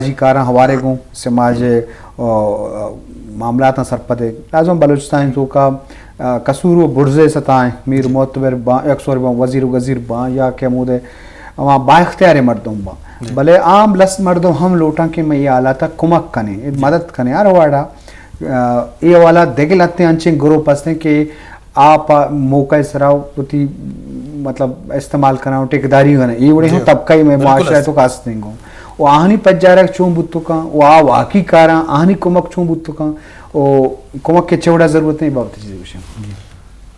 سماجی کاراں ہوارے گوں، سماج ءِ، آ، معاملاتاں سرپد ءِ۔ لازم بلوچستان توکا، آ، قصور و برزے ستائیں، میر معتبر باں، یک سور باں، وزیر و گزیر باں، یا کہ ہمودے ہما با اختیار مردم باں۔ بلے عام لس مردم ہم لوٹاں کہ میں یہ حالات کمک کنیں، مدد کنیں، ہر واڑا، آ، یہ حوالہ دگہ لتے انچیں گروپ ہستیں کہ آپ ءِ موقع ءِ سرا وتی، مطلب، استعمال کناں و ٹیکداری کناں۔ اے وڑیں ہم طبقہ میں معاشرہ تو کاست دیں گوں۔ و آہانی پجارگ چون بوتو کاں، و آ واقعی کاراں، آہانی کمک چون بوتو کاں، و کمک کے چوڑا ضرورت نہیں بابت چیزیں گوشاں۔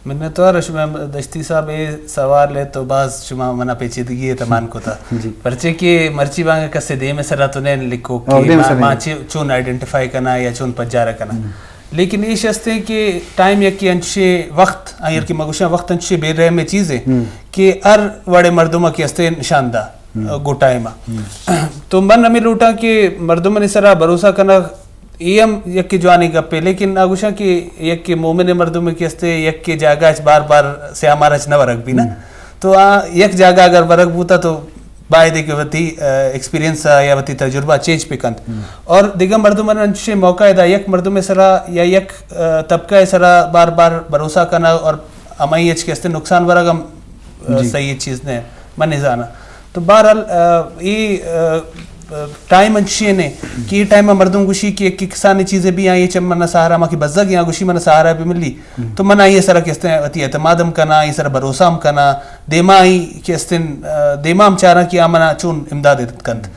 منتوار شما دشتی صاحب، اے سوال ءِ تو باز شما منا پیچیدگی ءِ تمان کتا۔ پرچے کہ مرچی بانگا کسے دیم ءِ سرا تو نہ لکھو کہ ما، ما چے، چون آئیڈینٹیفائی کناں یا چون پجارہ کناں۔ لیکن ایش استیں کہ ٹائم یکے انچیں وقت، آئی کہ ما گوشاں وقت انچیں بے رحمیں چیزے کہ ہر وڑے مردم کہ استیں نشان دا گو ٹائم ءَ۔ تو من ہمیں لوٹاں کہ مردمانی سرا بھروسہ کنگ، اے ہم یک جوانیں گپے، لیکن آ گوشاں کہ یک مومن مردم کہ استے یک جاگہ اچ بار بار سیاہ مار اچ نہ ورگ بی نا۔ تو آ یک جاگہ اگر ورگ بوتا تو باید کہ وتی، آ، ایکسپیرینس یا وتی تجربہ چینج پہ کنت۔ اور دگہ مردم انچیں موقع دا یک مردم سرا یا یک، آ، طبقہ سرا بار بار بھروسہ کنگ اور ہمائی اچ کہ استے نقصان ورگ ہم، آ، صحیح چیز نہ۔ من نہ زاناں۔ تو بہرحال، آ، اے، آ، آ، ٹائم انچیں نے کہ اے ٹائم ءَ مردم گوشی کہ یک کسانیں چیزے بی آئی چہ من سہارا، ما کہ بزگ یا گوشی من سہارا بہ ملی، تو من آئی سرا کہ استیں وتی اعتماد ہم کناں، آئی سرا بھروسہ ہم کناں، دیما آئی کہ استیں، آ، دیما ہم چاراں کہ آ منا چون امداد کنت۔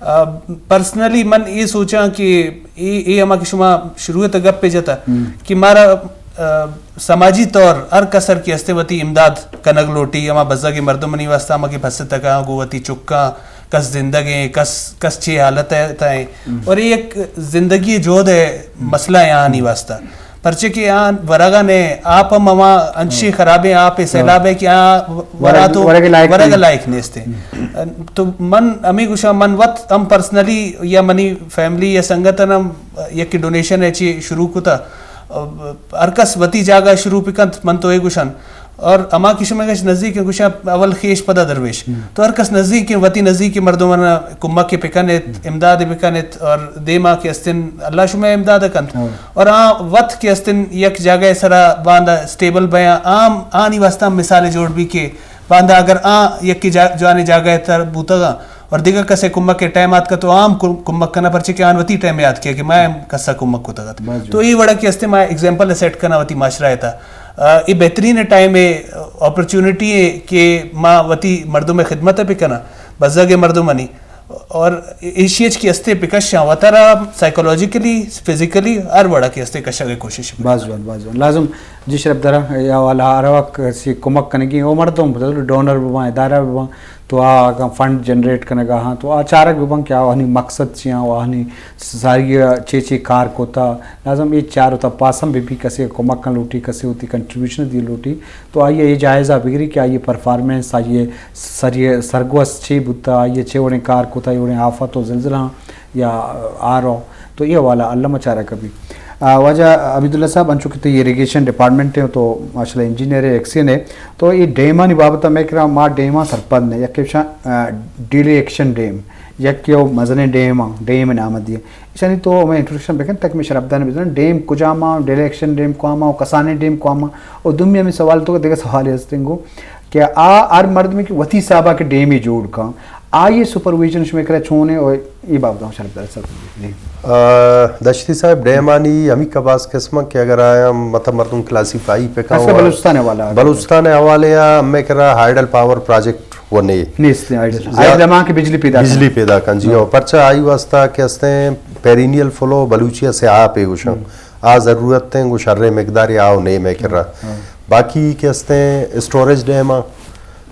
آ، پرسنلی من اے سوچاں کہ اے، اے ہما کہ شما شروع ءَ گپ جتا کہ مارا، آ، سماجی طور ہر کسر کہ استے وتی امداد کنگ لوٹی، ہما بزگ مردمانی واسطہ ہما کہ پسہ تکاں گو وتی چکاں، کس زندگ ہیں، کس، کس چے حالت ہے تا ہیں۔ اور یہ ایک زندگی جہد ہے مسئلہ ہے آنی واسطہ۔ پرچے کہ آن ورگا نے آپ ہم ہما انچیں خرابیں آپ سیلاب ہے کہ آ ورا تو ورگ لائق ورگ نہیں۔ لائق نیستے۔ تو من ہمیں گوشاں من وت ہم پرسنلی یا منی فیملی یا سنگتن ہم یک ڈونیشن ہے چی شروع کتا۔ ہر کس وتی جاگہ شروع پکنت، من تو اے گوشن۔ اور ہما کہ شما گش نزدیک ہیں، گوشاں اول خیش پدا درویش۔ تو ہر کس نزدیک ہیں، وتی نزدیک ہیں مردمان کمک پکن ایت، امداد پکن ایت، اور دیما کہ استن اللہ شما امداد کنت۔ اور آ وت کہ استن یک جاگہ سرا باندا اسٹیبل بیاں، عام آنی واسطہ مثال جوڑ بی کہ باندا اگر آ یکی جا-، جوانیں جاگہ تر بوتگا، اور دگہ کسے کمک ءِ ٹائم آتکا تو آ ہم کم-، کمک کنا، پرچے کہ آن وتی ٹائم یاد کیا کہ ما ہم کسا کمک کتگ ات۔ تو اے وڑا کہ استے ما ایگزامپل سیٹ کنا وتی معاشرہ ءِ تا۔ آ، اے بہترین ٹائم ہے، اپرچونٹی ہے کہ ما وتی مردم ءِ خدمت ءَ بہ کنا، بزگ ءِ مردمانی۔ اور ایشی اچ کہ استے بکشاں وترا سائیکولوجیکلی، فزیکلی ہر وڑا کہ استے کشگ ءِ کوشش بہ کنا۔ باز جوان، باز جوان۔ لازم جی شرپ درا یا والا ہر وقت سی کمک کنگی او مردم ڈونر بباں، ادارہ بباں، تو آ اگاں فنڈ جنریٹ کنگا ہاں تو آ چارگ بباں کہ آوانی مقصد چی آں، آوانی ساری چے چے کار کوتا، لازم اے چار و تپاس ہم بہ بی، کسے کمک کن لوٹی، کسے وتی کنٹریبیوشن دی لوٹی، تو آئی اے جائزہ بگری کہ آئی پرفارمنس، آئی سری سرگوست چے بوتا، آئی چے وڑیں کار کوتا، اے وڑیں آفت و زلزلہ یا آرو، تو اے حوالہ الم چارگ بی۔ آ، واجہ عبیداللہ صاحب، انچو کہ تئی ایریگیشن ڈپارٹمنٹ ہے تو ماشاءاللہ انجینئر ہے، ایکسین ہے، تو اے ڈیمانی بابت میں کرا ما ڈیماں سرپد نے، یک ایشاں، آ، ڈیلی ایکشن ڈیم، یک یو مزنیں ڈیم آں، ڈیم نام دیے۔ ایشانی تو میں انٹروڈکشن بکن تاکہ میں شرپدان بزن ڈیم کجا ما، ڈیلی ایکشن ڈیم کواما، کسانیں ڈیم کواما۔ اور دومی ہمیں سوال تو دگہ سوال ہستیں گو کہ آ ہر مردمی کہ وتی حسابا کہ ڈیمی جوڑ کن، آئی سپرویژن شمے کرا چون ہے؟ اور اے بابت ہم شرپدار صاحب۔ جی۔ آ، دشتی صاحب، ڈیمانی ہمی کباس قسم کہ اگر آیا مطلب مردم کلاسیفائی پہ خاص کر بلوچستان حوالہ۔ بلوچستان حوالے آ ہمیں کرا ہائیڈل پاور پروجیکٹ و نے۔ نیست، آئیڈل۔ زیاد-، آئیڈل ہما کہ بجلی پیدا کن۔ بجلی پیدا کن، جی، ہاں۔ اور پرچہ آئی واسطہ کہ ہستیں پیرینیل فلو بلوچی سے آپ ہے گوشاں۔ آ ضرورت ہیں گو شریں مقدار آو نے میں کرا۔ ہاں۔ باقی کہ ہستیں اسٹوریج ڈیم آ،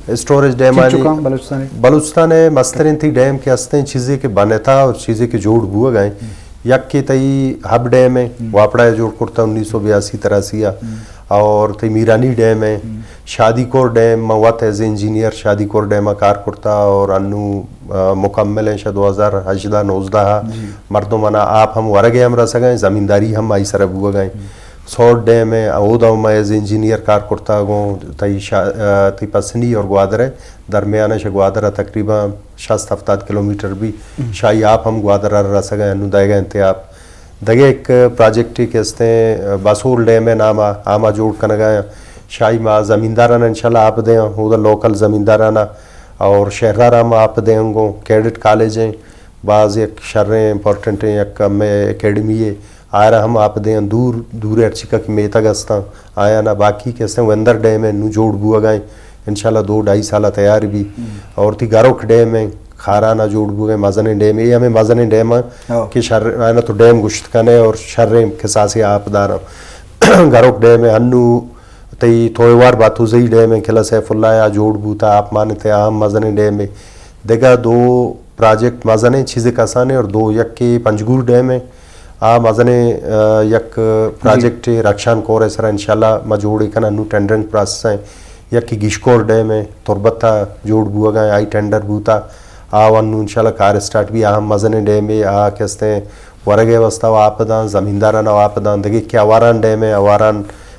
اسٹوریج ڈیم چنچو آنی کاں بلوچستان ء؟ بلوچستان ء مستریں تئی ڈیم کہ ہستیں، چیزے کہ بنتا اور چیزے کہ جوڑ بوگ ء انت۔ یک کہ تئی ہب ڈیم ء، واپڑا ء جوڑ کرتا انیس سو بیاسی تراسی ء، اور تئی میرانی ڈیم ء، شادی کور ڈیم، من وت ایز اے انجینئر شادی کور ڈیم ء کار کرتا اور انو، آ، مکمل ہیں شہ دو ہزار ہژدہ نوزدہ ء۔ مردم انا آپ ہم ورگ ء ہم رسگ ء، زمینداری ہم آئی سر ء بوگ ء۔ سوڑ ڈیم ء، اودا ما ایز انجینئر کار کرتا گوں، تئی شا-، آ، تئی پسنی اور گوادر ء درمیان ء، گوادر ء تقریباً شست ہفتاد کلومیٹر بی، شاہی آپ ہم گوادر ء رسگ ء، انو دئیگ ء انت آپ۔ دگہ ایک پروجیکٹے کہ استیں، آ، باسول ڈیم ء نام ء، آ ما جوڑ کنگ ء آں۔ شاہی ما زمینداراں انشاءاللہ آپ دیاں، اودا لوکل زمینداراں اور شہرار ہم آپ دیاں گوں۔ کیڈٹ کالج ہیں، باز یک شریں امپورٹنٹیں یک ہمے اکیڈمی ہے، آئرا ہم آپ دیاں۔ دور دور ہرچی کہ میتگ استاں، آیانا باقی کہ استیں وندر ڈیم ہے، نو جوڑ بوگا ہیں، انشاءاللہ دو ڈھائی سالہ تیار بی۔ اور تی گروک ڈیم ہے، خارانا جوڑ بوگا ہیں، مزنیں ڈیم ہے، یہ ہمیں مزنیں ڈیم ہے کہ شر آیانا تو ڈیم گشت کنے اور شریں کساسے آپ داراں۔ گروک ڈیم ہے، ہنو تئی توئیوار باتوزئی ڈیم ہیں، قلعہ سیف اللہ ہے، آ جوڑ بوتا، آپ مانتے آ ہم مزنیں ڈیم ہے۔ دگہ دو پراجیکٹ مزنیں چیزے کسانے اور دو، یکے پنجگور ڈیم ہے، آ مزنیں، آ، یک پراجیکٹ رخشان کور ہے سرا انشاءاللہ ما جوڑے کنا، نو ٹینڈرنگ پروسیس ہیں۔ یکے گیشکور ڈیم ہے، تربت ء جوڑ بوگا ہیں، آئی ٹینڈر بوتا، آ ون نو انشاءاللہ کار اسٹارٹ بی، آ ہم مزنیں ڈیم ہے، آ کہ استیں ورگ ء واسطہ و آپ داں، زمینداراں و آپ داں۔ دگہ کہ اواران ڈیم ہے، اواران